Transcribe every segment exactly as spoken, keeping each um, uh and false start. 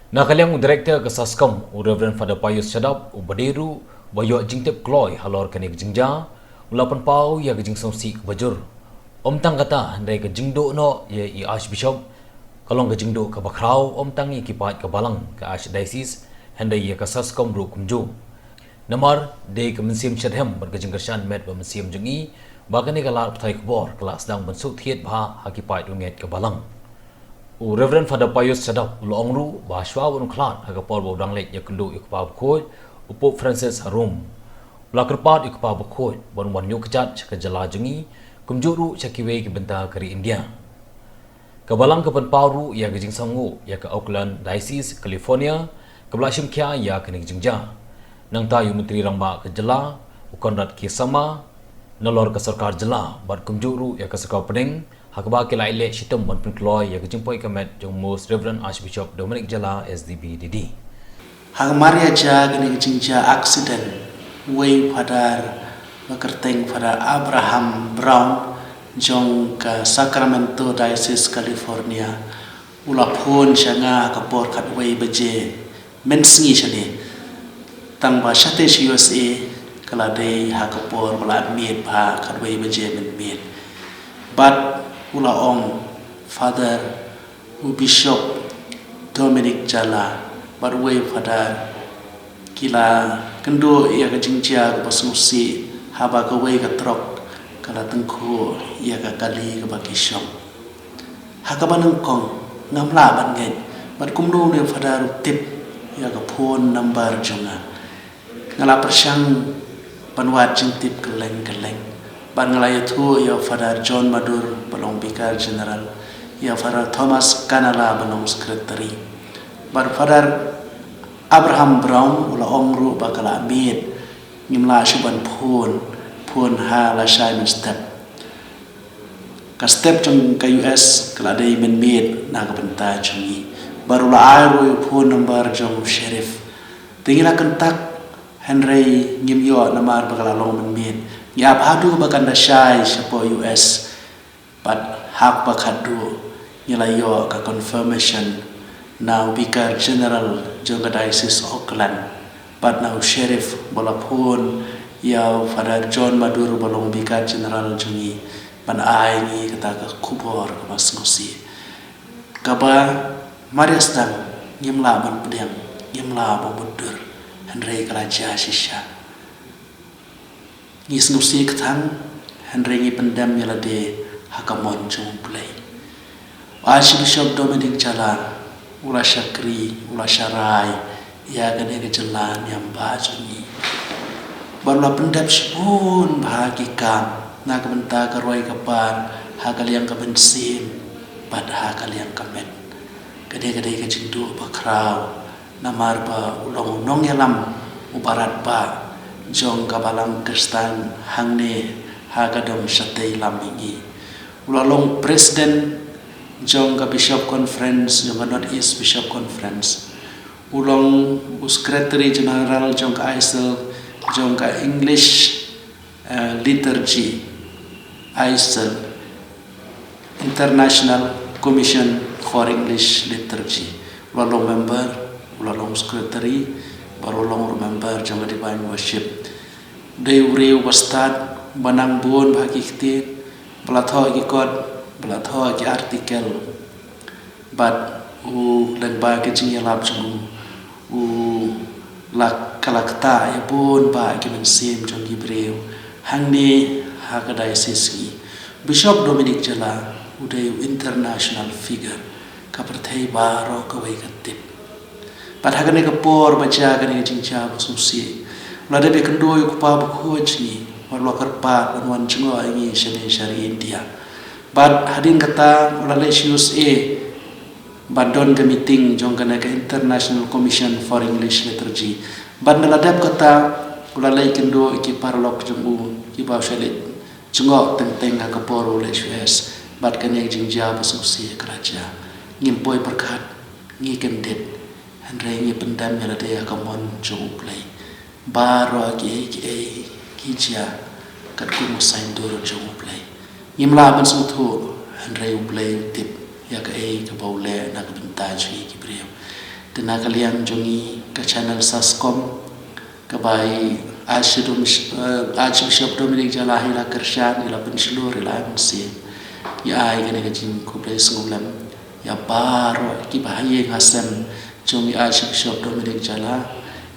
Na ka liang u Director ka SASCOM, u Reverend Father Pius Shadap, u ba dei ruh ba ïoh jingtip kloi halor kane ka jingjia, u la pynpaw ïa ka jingsngewsih kaba jur. Ym tang kata, hynrei ka jingduh noh ïa i Archbishop ka long ka jingduh kaba khraw, ym tang ïa ki paid ka balang ka Archdiocese, hynrei ïa ka SASCOM ruh kumjuh. Namar dei ka mynsiem shadhem bad ka jingkyrshan met ba mynsiem jong i ba kane ka lad pathai khubor ka la sdang ban shu thied bha ha ki paid u ngeit ka balang. U Reverend Father Pius Shadap u la ong ruh ba shuwa ban khlad ha ka por ba u dang leit ïakynduh ïa u Kpa Bakhuid, u Pope Francis ha Rome, u la kyrpad ïa u Kpa Bakhuid ban wan ïuh kjat sha ka jylla jong i, kumjuh ruh sha kiwei ki bynta ka ri India. Ka balang ka pynpaw ruh ïa ka jingsngewnguh ïa ka Oakland Diocese, California, kaba la shim khia ïa kane ka jingjia. Nangta ïa u Myntri Rangbah ka jylla, u Conrad K Sangma, nalor ka sorkar jylla bad kumjuh ruh ïa ka sorkar pdeng, ha kaba ki la ïaleh shitom ban pynkloi ïa ka jingpoi ka met jong u Most Reverend Archbishop Dominic Jala, S D B D D. Ha ka mar ïa jia kane ka jingjia accident, uwei u Father ba kyrteng Father Abraham Brown jong ka Sacramento Diocese, California, u la phone sha nga ha ka por khatwei baje mynsngi shane. Tang ba shatei sha U S A ka la dei ha ka por ba la miet bha, khatwei baje mynmiet. Bad u la ong, Father, u Bishop Dominic Jala bad uwei u Father ki la kynduh ïa ka jingjia kaba sngewsih haba kawei ka trok ka la tyngkhuh ïa ka kali kaba ki shong. Ha kaba nyngkong ngam lah ban ngeit bad kumno une u Father u tip ïa ka phone number jong nga. Nga la pyrshang ban wad jingtip kylleng kylleng bad nga la ïathuh ïa u Father John Madur ba long Vicar General, ïa u Father Thomas Kanala ba long Secretary, bad u Father Abraham Brown u la ong ruh ba ka la miet, ngim lah shuh ban phone, phone ha lashai mynstep. Ka step jong ka U S ka la dei mynmiet na ka bynta jong ngi. Bad u la ai ruh ïa u phone number jong u sheriff. Te ngi la kyntak, hynrei ngim ïoh namar ba ka la long mynmiet. Ngi ap haduh ba kan da shai shapoh U S. Bad haba khatduh ngi la ïoh ka confirmation na u Vicar General jong ka Diocese Oakland bad na u sheriff ba la phone ïa u Father John Madur ba long Vicar General jong ngi ban ai ngi kata ka khubor kaba sngewsih. Kaba mar ïa sdang ngim lah ban pdiang, ngim lah ban mutdur, hynrei ka la jia shisha. Ngi sngewsih kthang, hynrei ngi pyndem ïa lade ha ka mon jong U Blei. U Archbishop Dominic Jala u la shakri, u la sharai ïa kane ka jylla niam ba jong ngi. Bad u la pyndep shibun bha ki kam na ka bynta ka roi ka par ha ka liang ka mynsiem bad ha ka liang ka met. Kane ka dei ka jingduh ba khraw namar ba u long u nongïalam uba radbah jong ka balang Khristan hangne ha ka dong shatei lam mihngi. U la long president jong ka Bishop Conference, jong ka North East Bishop Conference. U long u Secretary General jong ka I S L, jong ka English eh, Liturgy, I S L, International Commission for English Liturgy. U la long member, u la long secretary, bad u long member jong ka Divine Worship. Dei u briew ba stad, ba nang bun bha ki ktien, ba la thoh ki kot, ba la thoh ki article. Bad u lyngba ki jingïalap jong u, u la, ka la ktah ïa bun bah ki mynsiem jong ki briew hangne ha ka diocese ngi. Bishop Dominic Jala u dei u international figure, ka pyrthei baroh kawei ka tip. Bad ha kane ka por ba jia kane ka jingjia ba sngewsih, u la dep ïakynduh ïa u Kpa Bakhuid jong ngi, bad u la kyrpad ban wan jngoh ïa ngi shane sha ri India. Bad hadien kata u la leit sha U S A ban don ka meeting jong kane ka International Commission for English Liturgy. Bad ynda la dep kata u la leit kynduh ïa ki paralok jong u kiba u shah leit jngoh teng teng ha ka por u leit sha U S. Bad kane ka jingjia ba sngewsih ka la jia. Ngim poi pyrkhat, ngi kyndit, hynrei ngi pyndem ïa lade ha ka mon jong U Blei. Baroh kiei kiei ki jia katkum u saiñdur jong U Blei. Ngim lah ban sngewthuh, hynrei U Blei u tip ïa kaei kaba u leh na ka bynta jong ngi ki briew. Te na ka liang jong ngi ka channel Saskom, kaba i Archbishop, eh, Archbishop Dominic Jala hi la kyrshan, i la pynshlur, i la ai mynsiem. Ïa ai kane ka jingkhublei sngewlem ïa baroh kiba ha ïing ha sem jong i Archbishop Dominic Jala,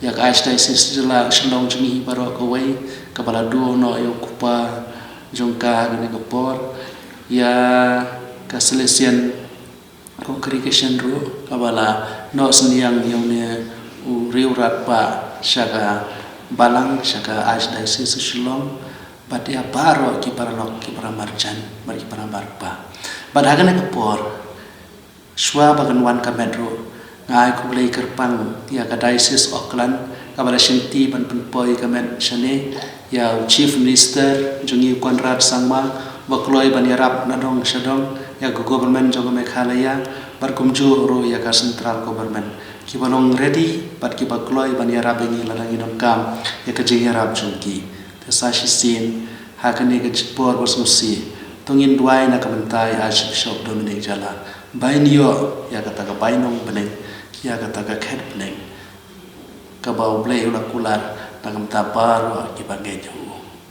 ïa ka Archdiocese Jala Shillong jong ngi baroh kawei, kaba la duh noh ïa u kpa jong ka ha kane ka por, ïa ka Salesian congregation ruh kaba la noh synñiang ïa une u riewrangbah sha ka balang, sha ka Archdiocese Shillong, bad ïa baroh ki paralok, ki paramarjan bad ki paramarpa. Bad ha kane ka por, shuwa ba kan wan ka met ruh, nga ai khublei kyrpang ïa ka Diocese Auckland kaba la shimti ban pynpoi ka met shane, ïa u Chief Minister jong ngi u Conrad Sangma, ba kloi ban ïarap na dong sha dong ïa ka government jong ka Meghalaya, bad kumjuh ruh ïa ka central government, kiba long ready bad kiba kloi ban ïarap ïa ngi lada ngi donkam ïa ka jingïarap jong ki. Te sa shisien ha kane ka por ba sngewsih, to ngin duwai na ka bynta i Archbishop Dominic Jala, ba in ïoh ïa kata ka bainong bneng, ïa kata ka khet bneng kaba U Blei u la kular na ka bynta baroh kiba ngeit ha u.